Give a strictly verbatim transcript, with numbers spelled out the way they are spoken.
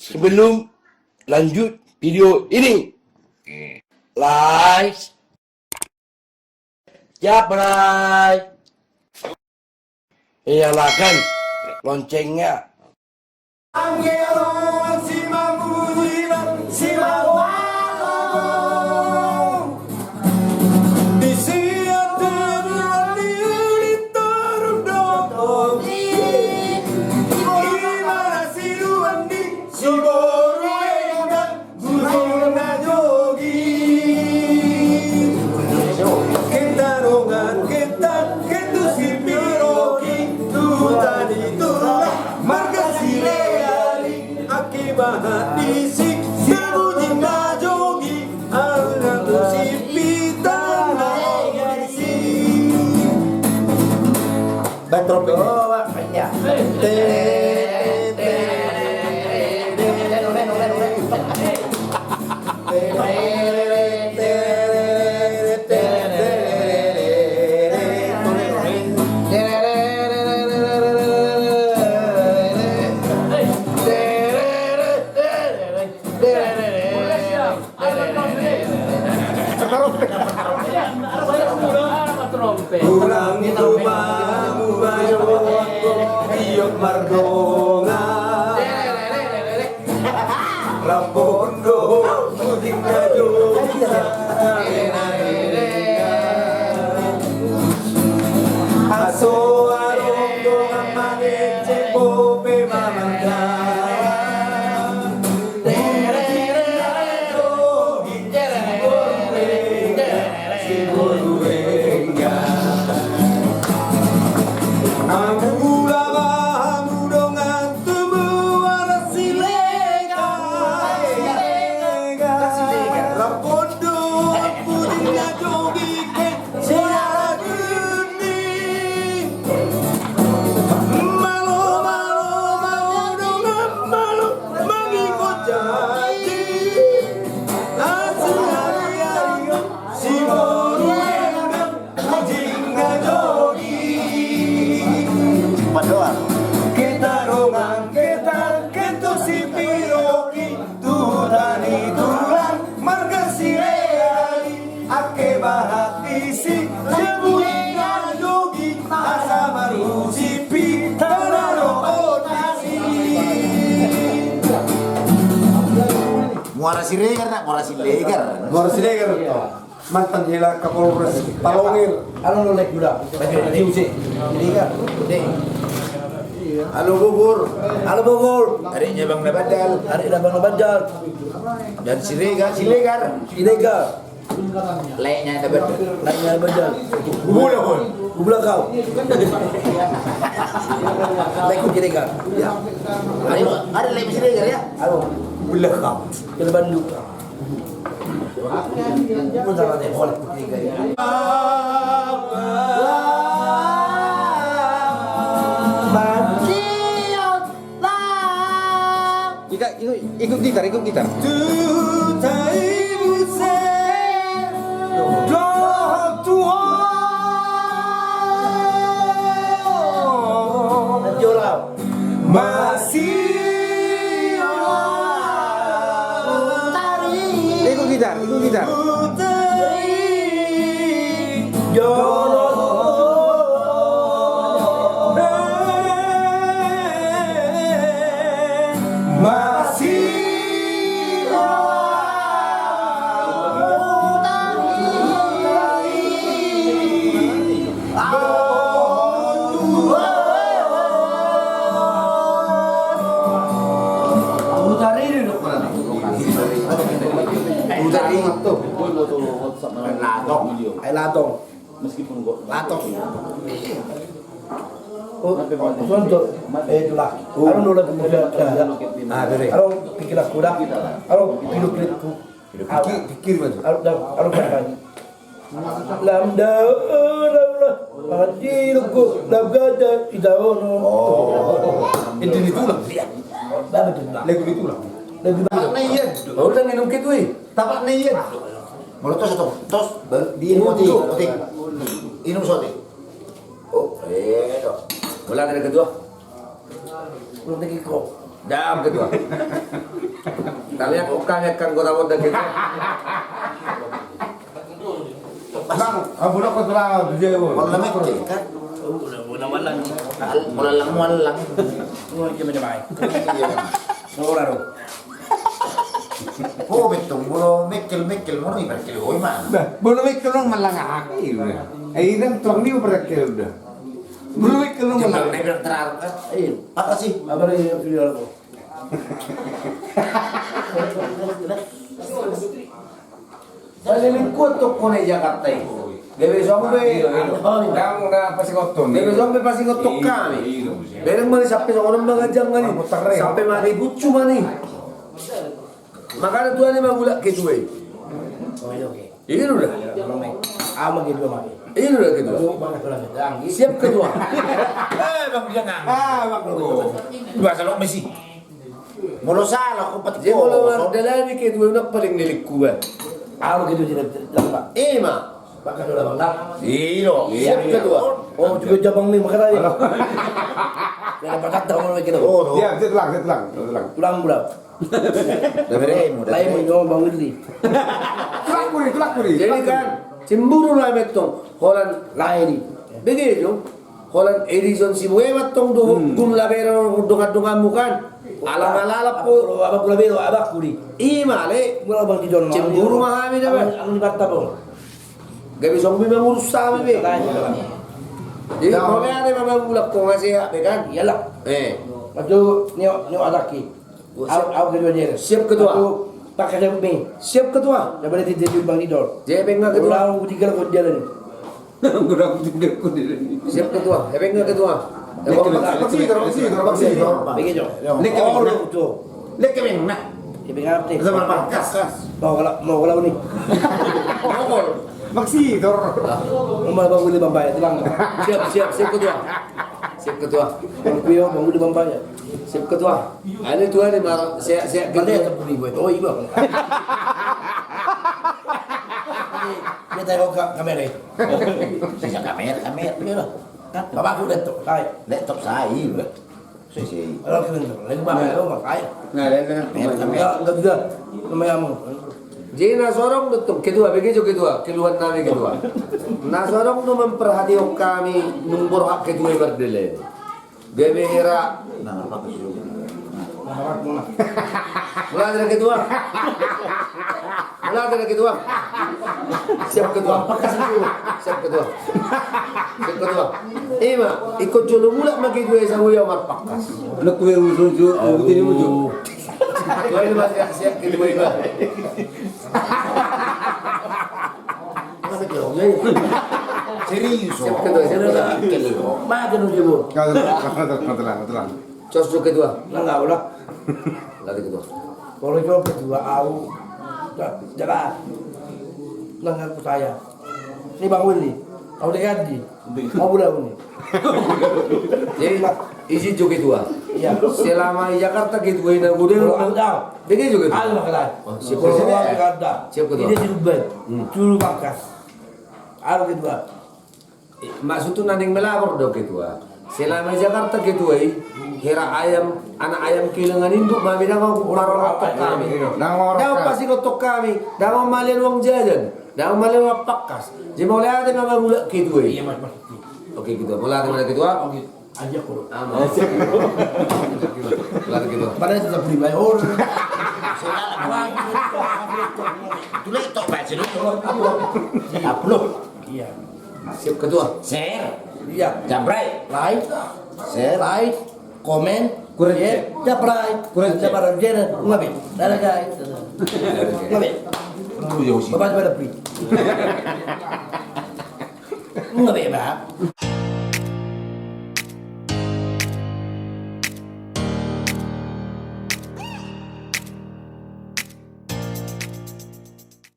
Sebelum lanjut video ini, like, subscribe, nyalakan loncengnya. Bujur na jogi. Hita dongan hita, hita tu sipiroki, tu huta ni tulang, marga Siregar, angka bahat disi, bujur na jogi, angka tu sipitang na disi. Baik, trompet. Oh, Pak, iya. Tulang tu mamu bayo, tiop mardongan. Rampondo, bujur na jogi. Aso adong dongan mangecek, bope mamanggang. Malo, malo, malo, dongan, malo, mangihuthon janji. Asi ari-ari on, siboru Endang, bujur na jogi. Padoan. Hita dongan hita, hita tu sipiroki, tu huta ni tulang, marga Siregar, angka bahat disi, bujur na jogi, asa marhusip hita na ro on disi. Muara Siregar, na, Muara Siregar. Muara Siregar. Mantan hela Kapolres Palongil. Halo, lo lek gula. Baca di U C. Siregar. Halo, Bogor. Halo, Bogor. Adiknya Bang Nabandal. Adiknya Bang Nabandal. Dan Siregar, Siregar. Siregar. Lainnya ada betul. Lainnya ada betul. Gula pun. Gula kau. Lain ku Siregar. Ya. Ayo, ada lain Siregar ya? Ayo. Gula kau. Kita bantu. Bentar, ada boleh ku Siregar. Ikut, ikut, ikut gitar, ikut gitar. Ikut gitar, ikut gitar. Latong. Meskipun gua latong. Oh, sonto. Eh, itulah. Anu, lagu muda. Ah, bere. Anu, pikir aku dah. Anu, hidup, hidupku. Pikir, pikir, Bang. Anu, dah, anu, Bang. Lam da, lam da. Mati luku, lam gada, ida ono. Oh. Itu, itulah. Lagu itulah. Lagu itulah. Tapak na ian. Udah minum kit, wih. Tapak na ian. Molo tos, tos. Baru diinum, otik, otik. Inum sotik. Oh, eh, to. Molo dari kedua. Molo dari kedua. Dam ketua. Talian bukan ya kan kota Bonda ketua. Bang, abu lo kau tulang tu dia, boy. Bola mekkel kan? Oh, bola, bola malang. Al-, bola lang malang. Oh, dia macam apa? Iya. Bola tu. Oh, betul. Bola mekkel, mekkel, bola ni mekkel, oi, mana? Dah, bola mekkel lo malang apa, iya. Eh, ini tulang dia berkell dah. Bola mekkel lo malang. Dia berkell, kan? Iya. Apa sih? Apa ni, video aku? Saleleng kuat toko na i Jakarta i. Gabe song be. Gabe song be pasingot toko hami. Bereng ma ni sampe songon on ma ganjang ma ni. Sampe ma ni bucu ma ni. Makana tuan i ma mulak ketua i. Iya, oke. Iya, udah. Ama ketua, Bang. Iya, udah, ketua. Siap, ketua. Eh, Bang, jangan. Ah, Bang, ketua. Dua salok mesi. Molo salah, aku petik. Jadi, molo mardalani ketua, udah paling nilik gua. Aku ketua tidak, tidak, Pak. Iya, Mak. Pakai dulu, Bang, dah. Iya, siap, ketua. Oh, juga jabang nih, makanya. Halo. Yang dapat kata, mau lagi, ketua. Oh, dia, dia telang, dia telang, dia telang. Tulang, Bang. Lain mo, Bang Willy. Tulak kuri, tulak kuri. Jadi kan, cemburu lah metong. Holan lain i. Begitu. Holan Edison si Buemat tong do. Hmm. Gun labero dongan-donganmu kan. Alang-alang po. Abang kula bero, abang kuri. Ima le. Mula Bang Didon. Cemburu ma hami da, Bang. Anu di Batam, Bang. Gabe song be mangurus hami be. Jadi, kalau ada memang mulak kau ngasih ya, be kan? Iyalah. Eh. Maju, nio, nio adaki. Au, au ketua jere. Siap, ketua. Au, pakai jam ni. Siap, ketua. Coba nanti dia di Bang Didor. Jepeng nggak, ketua? Ulang, uji kalau kau jalan ni. Ulang, uji kalau kau jalan ni. Siap, ketua. Jepeng nggak, ketua? Bang Sidor, Bang Sidor, Bang Sidor. Begitu. Lek kepeng, oh, nah. Lek kepeng, nah. Kepeng apa nih? Sama Bang Kas. Mau kalau, mau kalau ni. Mau kalau. Bang Sidor. Mau Bang Willy Bambaya, tenang. Siap, siap, siap, ketua. Siap, ketua. Bang Pio, Bang Willy Bambaya. Siap, ketua. Ini tuan ni, Mar-, siap, siap, ketua. Mana yang terbunyi gue? Oh, iya, Bang. Dia tengok ka-, kamera. Sisa kamera, kamera, kamera. Kan, bapak aku laptop, sai. Laptop sai, bro. Si, si. Kalau kena tu, lagi mana, lo makai. Nah, dan, dan, kamera, kamera. Enggak, enggak bisa. Namanya kamu. Jadi, na sorong do tong, ketua, begitu, ketua, keluhan nami, ketua. Na sorong do memperhatikan kami, nung borhat ketua i mardele. Gabe hera. Mulak da ketua. Mulak da ketua. Siap, ketua. Siap, ketua. Siap, ketua. Ima, ikut jolo mulak ma ketua i, sahuya marpangkas. Anak kue usun ju, aku tini uju. Ketua i ma siap, siap, ketua i ma. Serius. Siap, ketua, siap, ketua. Mati lu, Jebo. Nggak, tenang, tenang, tenang, tenang. Cos lu, ketua. Nggak, nggak, ulah. Lagi, ketua. Kalau cos ketua, au. Dah, jalan. Nggak, nggak percaya. Ini Bang Willy. Kau udah ganti. Mau udah, Willy. Jadi, izin jo, ketua. Iya. Selama di Jakarta, ketua, ini udah. Kalau ada. Dia juga, ketua. Ada, makanya. Oh, siap, ketua. Kalau ada. Siap, ketua. Ini si Ruben. Hmm. Juru pangkas. Anu, ketua. Eh, maksudku naeng melapor do, ketua. Selama di Jakarta, ketua i, hera ayam, anak ayam kehilangan induk, mami, dang pasingot tong hami. Dang pasingot tong hami. Dang malian uang jajan. Dang malian uang pangkas. Jadi mauliate ma mulak, ketua i. Iya, Mas, Mas. Oke, ketua. Mauliate ma, ketua. Oke. Aja, ketua. Aman. Mauliate, ketua. Padahal tetap di bayar. Tulak tok baca dulu. Upload. Iya. Siap, ketua. Share. Iya. Jabrai. Like. Share. Like. Komen. Kurang. Iya. Jabrai. Kurang. Jabrai. Jere. Ngabe. Dadah, guys. Ngabe. Bapak pada pri. Ngabe, Bang.